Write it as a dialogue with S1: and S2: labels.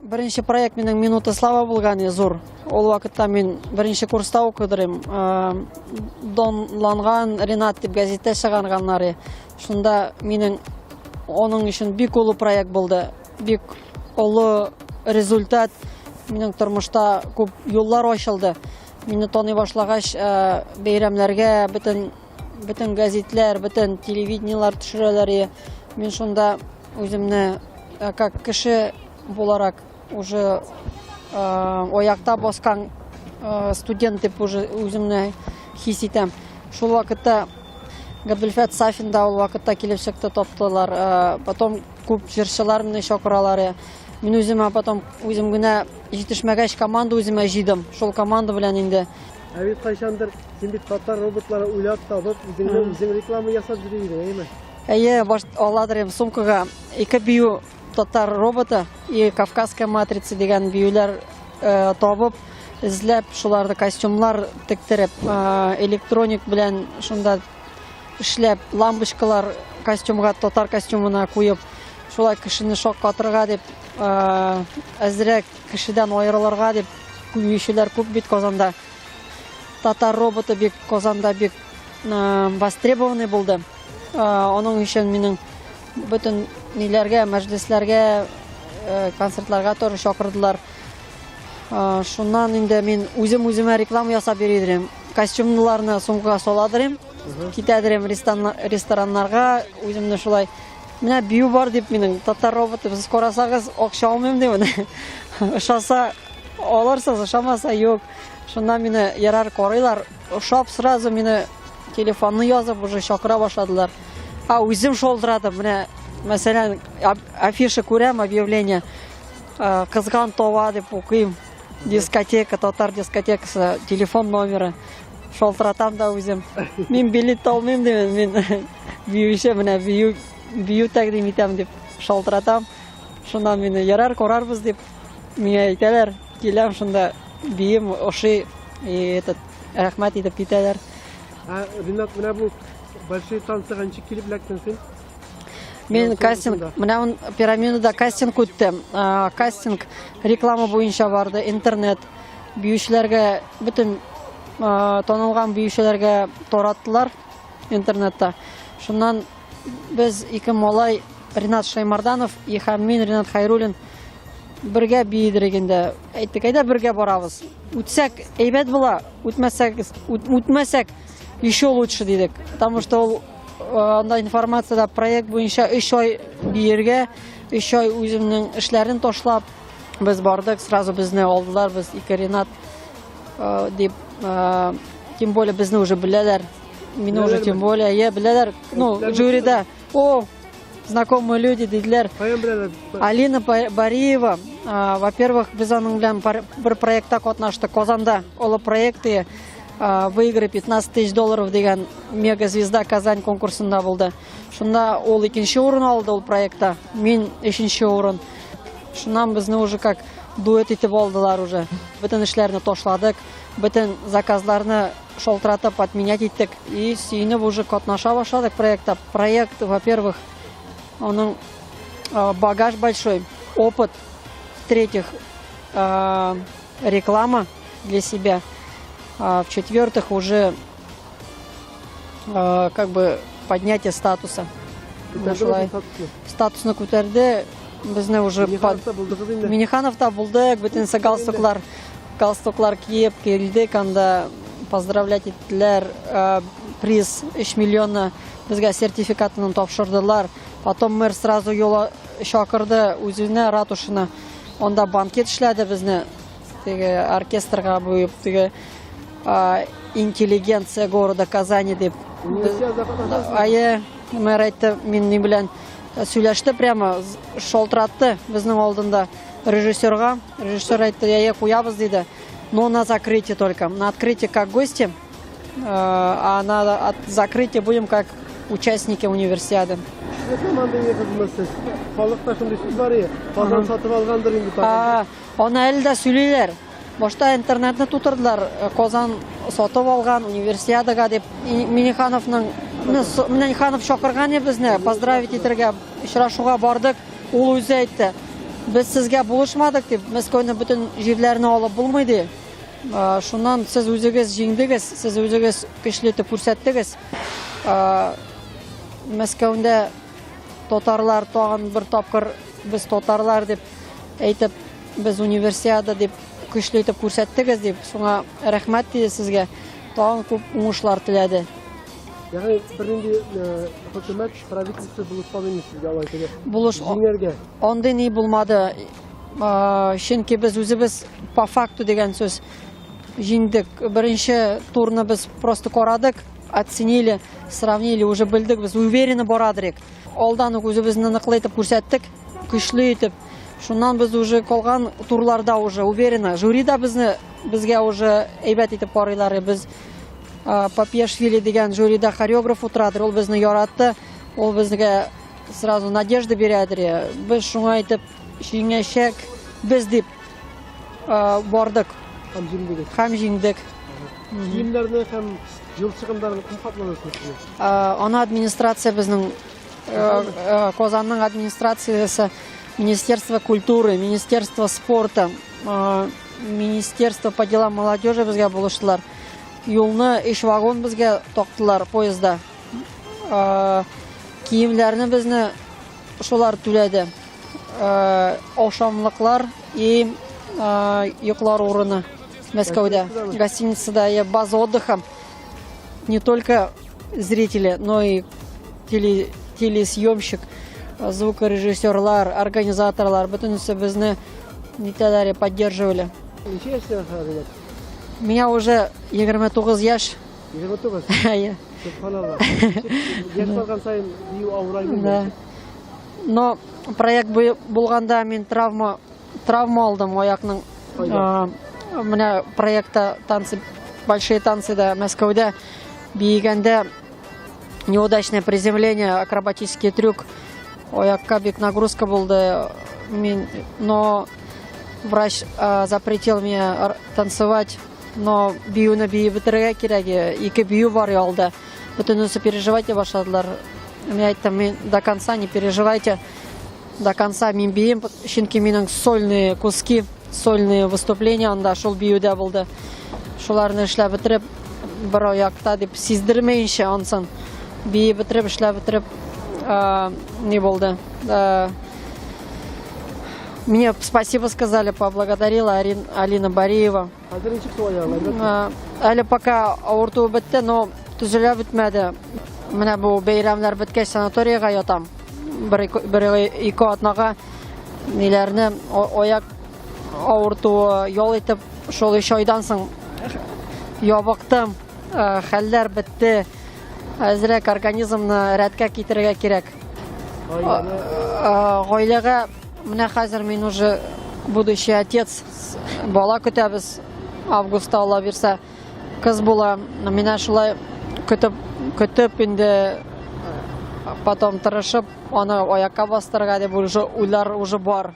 S1: Беренче проект минем Минута слава булган зур. Ул вакытта мин беренче курста укыдырым. Донланган Ренат дип газета чыгарганнар. Шунда минем аның өчен бик олы проект булды. Бик олы результат. Минем тормышта күп юллар ачылды. Мине таный башлагач, бәйрәмнәргә бөтен бөтен газетләр, бөтен телевидениелар төшерәләр. Мин шунда үземне как кеше буларак уже аякта баскан студент дип уже үземне хис итәм. Шул вакытта Габделфәт Сафин да ул вакытта килеп чыкты, таптылар. Потом күп җырчылар мине чакыралар. Мин үземә потом үзем генә җитешмәгәч команда үземә җыйдым. Шул команда белән инде.
S2: Ә бит кайчандыр син бит татар роботлары уйлап табып, үзеңне үзең реклама ясап йөри идең, әйеме?
S1: Әйе, баш аладыр сумкага ике бию татар роботы и Кавказская матрица дигән биюләр э, табып, эзләп, шуларны костюмнар тектереп, э, электроник белән шунда эшләп, лампочкалар костюмга, татар костюмына куеп, шулай кешене шаккатырга дип, э, әзрәк кешедән аерылырга дип биючеләр күп бит Казанда. Татар роботы бик Казанда бик востребованный булды. Аның өчен минем бөтен ниләргә, мәҗлесләргә, концертларга тоже чакырдылар. Шуннан инде мин үзем үземә реклама ясап йөри идем. Костюмнарны сумкага саладырым, китәдерем рестораннарга, үземне шулай менә бию бар дип минем татар роботы сез карасагыз акча алмыйм димен. Ошаса алырсыз, ошамаса юк. Шуннан мине ярар карыйлар, ошап сразу мине телефонны язып уже чакыра башладылар. А үзем шолдыратып, менә мәсәлән, афиша күрәм, объявление. Кызган това дип укыйм. Дискотека, татар дискотекасы, телефон номеры. Шалтыратам да үзем. Мин билет алмыйм димен, мин биюче менә бию бию тәкъдим итәм дип шалтыратам. Шуннан мине ярар карарбыз дип миңа әйтәләр. Киләм шунда бием ошый, и этот рәхмәт итеп китәләр.
S2: Ә, Ринат, менә бу большие танцыга ничек килеп эләктең син?
S1: Мин кастинг, менә он пирамидада кастинг үтте. Кастинг реклама буенча барды, интернет. Биючеләргә бөтен танылган биючеләргә тараттылар интернетта. Шуннан без ике малай Ринат Шаймарданов и һәм мин Ринат Хайруллин бергә биедерек инде. Әйттек, әйдә бергә барабыз. Үтсәк, әйбәт була, үтмәсәк, үтмәсәк, еще лучше дидек. Потому что ул э, анда информацияда проект буенча 3 ай биергә, 3 ай үземнең эшләрен ташлап, без бардык, сразу безне алдылар, без ике Ринат э, дип, э, тем более безне уже беләләр. Мине уже тем более, я беләләр, ну, жюрида, о, знакомые люди диделәр.
S2: Каян беләләр?
S1: Алина Бариева, во-первых, без аның белән бер проектта катнаштык. Казанда олы проекты выиграй 15 тысяч долларов дигән мега звезда Казань конкурсында булды. Шунда ул икенче урын алды ул проектта, мин өченче урын. Шуннан безне уже как дуэт итеп алдылар уже. Бөтен эшләрне ташладык, бөтен заказларны шалтыратып отменять иттек и сөенеп уже катнаша башладык проектта. Проект, во-первых, аның багаж большой, опыт, в-третьих, реклама для себя, а в-четвертых, уже как бы поднятие статуса. Шулай. Статусны күтәрде, безне уже
S2: Минихановта булдыгыз инде.
S1: Минихановта булдык, бөтенесе галстуклар, галстуклар киеп килдек, анда поздравлять иттеләр, приз 3 миллионны безгә сертификатын тапшырдылар. Потом мэр сразу юла чакырды үзенә ратушына. Анда банкет эшләде безне, теге оркестрга буеп, теге интеллигенция города Казани дип. Ае, мэр әйтте, мин ни белән сөйләште прямо, шалтыратты безнең алдында режиссерга. Режиссер әйтте, әйе, куябыз диде. Но на закрытие только. На открытие как гости, а на закрытие будем как участники универсиады.
S2: Команда сез. Халыкта шундый сүз бар иде. Казан сатып алгандыр инде тагын.
S1: Аны әле дә сөйлиләр. Башта интернетны тутырдылар, Казан сатып алган универсиадага дип. Минихановның Миниханов чакырган иде безне, поздравить итәргә, очрашуга бардык. Ул үзе әйтте. Без сезгә булышмадык дип, Мәскәүне бөтен җирләрне алып булмый ди. Шуннан сез үзегез җиңдегез, сез үзегез көчле итеп күрсәттегез. Мәскәүдә татарлар тагын бер тапкыр без татарлар дип әйтеп, без универсиада дип көчле итеп күрсәттегез дип, шуңа рәхмәт диде сезгә. Тагын күп уңышлар теләде.
S2: Ягъни бернинди э, хөкүмәт, правительство булышмады инде сезгә алай теге.
S1: Булыш
S2: җиңәргә.
S1: Андый ни булмады. Чөнки без үзебез по факту дигән сүз җиңдек. Беренче турны без просто карадык, оценили, сравнили, уже белдек, без уверенно барадырык. Алдан ук үзебезне ныклы итеп күрсәттек, көчле итеп. Шуннан без уже калган турларда уже уверенно. Жюри да безне безгә уже әйбәт итеп карыйлар. Без Папиашвили дигән жюрида хореограф утырадыр, ул безне яратты. Ул безгә сразу надежда бирәдер. Без шуңа итеп җиңәчәк без дип бардык.
S2: Һәм җиңдек.
S1: Һәм җиңдек.
S2: Киемнәрне һәм юл чыгымнарын кем каплады соң?
S1: Аны администрация безнең Казанның администрациясе, Министерство культуры, Министерство спорта, Министерство по делам молодежи безгә булыштылар. Юлны өч вагон безгә тактылар поездда. Киемнәрне безне шулар түләде. Ашамлыклар и йоклар урыны Мәскәүдә. Гостиницада я база отдыха. Не только зрители, но и теле, телесъемщик, звукорежиссерлар, организаторлар, бөтенесе безне нитәләр поддерживали.
S2: Ничә яшьтә хәзер?
S1: Миңа уже 29 яшь.
S2: 29?
S1: Әйе.
S2: Субханалла. Яшь барган саен бию авыраймы?
S1: Да. Но проект булганда мин травма травма алдым аякның. Менә проектта танцы, большие танцы да Мәскәүдә биегәндә неудачное приземление, акробатический трюк. Аякка бик нагрузка булды. Мин, но врач запретил мне танцевать, но биюне биеп бетерергә кирәк. Ике бию бар ялда. Бөтенесе переживать башладылар. Мин әйттем, мин до конца не переживайте. До конца мин биим, чөнки минем сольные куски, сольные выступления анда шул биюдә булды. Шуларны эшләп бетереп, бер аякта дип сиздермәенчә ансын биеп бетереп, эшләп бетереп, не булды. Мне спасибо сказали, поблагодарила Алина Бариева.
S2: Хәзер ничек шул аягың? Әйбәтме?
S1: Әле пока авыртуы бетте, но төзелә бетмәде. Менә бу бәйрәмнәр беткәч санаториягә ятам. Бер, бер ике атнага ниләрне аяк авыртуы ял итеп, шул өч айдан соң ябыктым. Хәлләр бетте. Әзрәк организмны рәткә китерергә кирәк. Гаиләгә менә хәзер мин уже будущий отец, бала көтәбез. Августта Алла бирсә, кыз була. Менә шулай көтеп, көтеп инде потом тырышып аны аякка бастырырга дип уже уйлар уже бар.